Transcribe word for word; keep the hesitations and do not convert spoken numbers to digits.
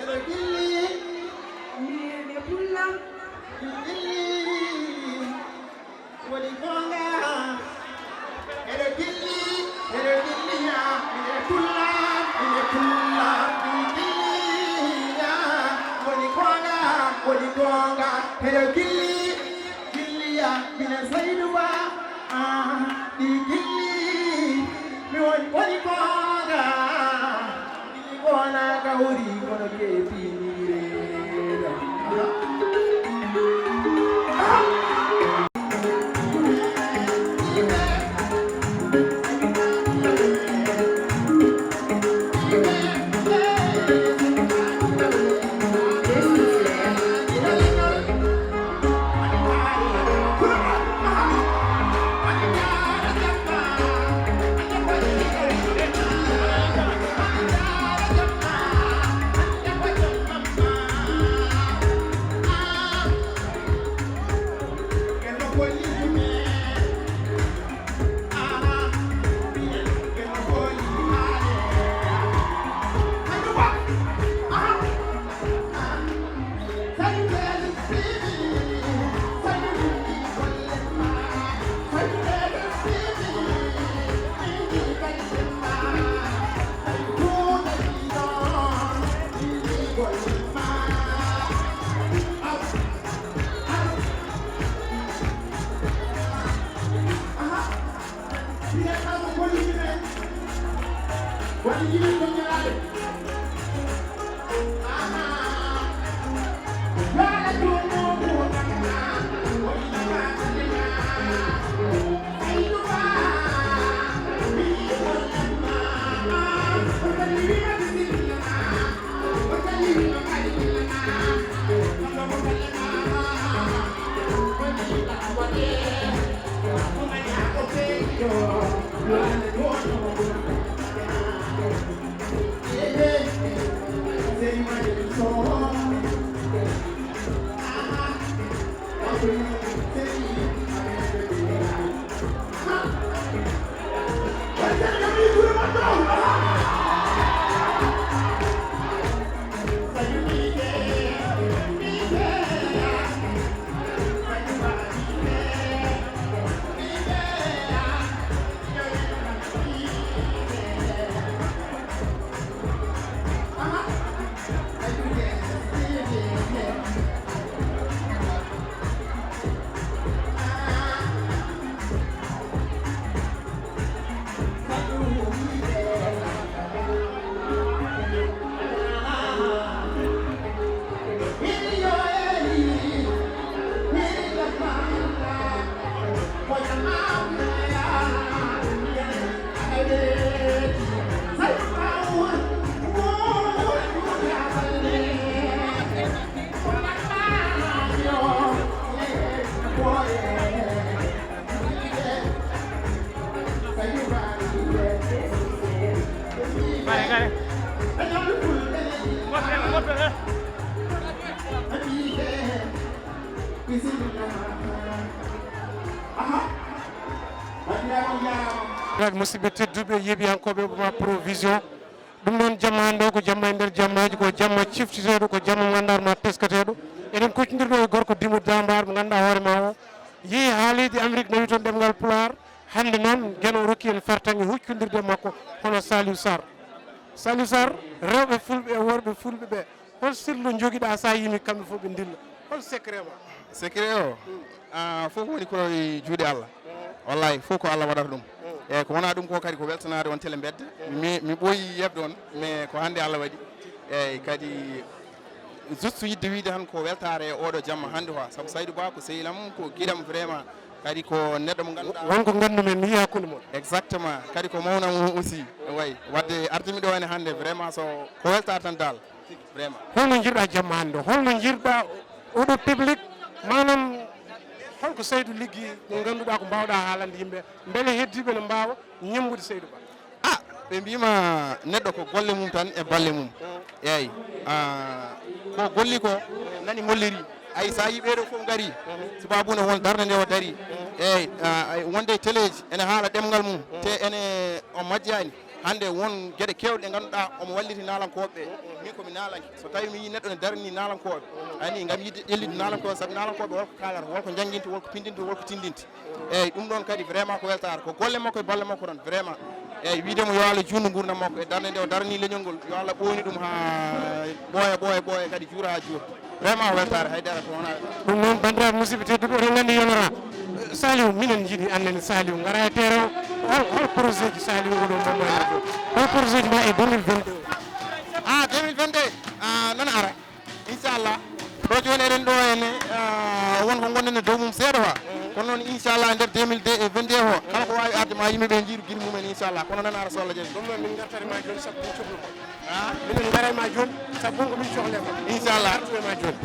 Gilli, miɗe pullam. Gilli, woni goonga. Eɗo gilli, eɗo gilli ya, miɗe pullam, miɗe pullam. Gilli ya, woni goonga, woni goonga. Eɗo gilli, gilli ya, miɗe Saydu Ba. Ah, ɗi gilli, mi woni, woni goonga. Wona kawri kono ke pinire. Musidɓe tedduɓe, yeeɓiyankooɓe Boma Provision, ɗum noon, jamma hannde o ko jamma e nder jammaaji, ko jamma ciftiteeɗo, ko jamma mo ngannduɗaa ma teskateeɗo. Eɗen kuccondirɗo e gorko Dimo Jambaar mo ngannduɗaa hoore ma o, yehi haa leydi Amérique, nawi toon ɗemngal Pulaar. Hannde noon, Geno o rokki en fartaŋŋe huccondirde e makko, hono Saliou Sarr. Saliou Sarr, rewɓe fulɓe e worɓe fulɓe ɓe, hol sirlu njogiɗaa so a yimi kamɓe fof ɓe ndilla? Hol secret ma? Secret o? Ah, fof ko woni ko e juuɗe Allah. Wallahi, fof ko Allah waɗata ɗum. Eeyi, ko wonaa ɗum ko kadi ko weltanaade on tele mbedda. Mi, mi ɓooyi yeɓde on, mais ko hannde Allah waɗi. Eeyi, kadi juste yidde wiide tan ko weltaare e oɗo jamma hannde o, sabu Saydou Ba ko sehil am, ko giɗo am vraiment. Kadi ko neɗɗo mo ngannduɗaa. Won ko nganndu-mi, mi yii hakkunde mon. Exactement. Kadi ko mawna mo aussi. Wayi. Wadde arde mi ɗo ene hannde vraiment so ko weltaare tan dal. Vraiment. Holno njirɗaa jamma hannde o? Holno njirɗaa oɗo public? Maanaam, holko Saydou liggi mo ngannduɗaa ko mbaawɗaa haalande yimɓe? Mbele heddiiɓe ne mbaawa ñemmbude Saydou Ba? Ah, ɓe mbiima neɗɗo ko golle mum tan e balle mum. Eeyi. Ah, ko golli ko nani holliri. Ay, so a yii ɓeeɗo fof ngari, sababu ne won darnde nde o dari. Eeyi, ah, ay, wonde teleeji ene haala ɗemngal mum, te ene o majjaani. Hannde won geɗe keewɗe ɗe ngannduɗaa omo walliti naalankooɓe ɓe. Min ko mi naalanke. So tawii mi yii neɗɗo ne daranii naalankooɓe, ani ngam yiɗde ƴellitde naalankooɓe, sabu naalankooɓe won ko kaalata, won ko njannginta, won ko pinndinta, won ko tinndinta. Eyyi, ɗum ɗoon kadi vraiment ko weltaare. Ko golle makko e balle makko tan, vraiment. Eyyi, wiide mo yo Allah juutnu nguurndam makko e darnde nde o daranii leñol ngol, yo Allah ɓooynu ɗum haa ɓooya, ɓooya, ɓooya kadi, juura haa juura. Vraiment ko weltaare, haydara ko wonaa. Ɗum noon, banndiraaɓe musidɓe tedduɓe, oɗon nganndi yonora. Saliou, minen njiɗi annden Saliou ngara e terrain o. Hol, hol projet ji Saliou oɗo momani? Hol projet ji ma e deux mille vingt-deux? Ah, deux mille vingt-deux, ah, nana ara. Inchallah. Ɗo jooni eɗen ɗo henne, ah, won ko ngonɗen e dow mum seeɗa wa. Kono noon, inchallah, e nder deux mille vingt-deux o, kala ko waawi arde ma yimɓe ɓe njiiru giri mumen, inchallah. Kono nana ara so Allah jaɓi. Ɗum noon, min ngartani ma jooni sappo min cohlu ko. Ah? Minen ngara e ma jooni, sabu ko min cohlee ko. Inchallah. Artu e ma jooni.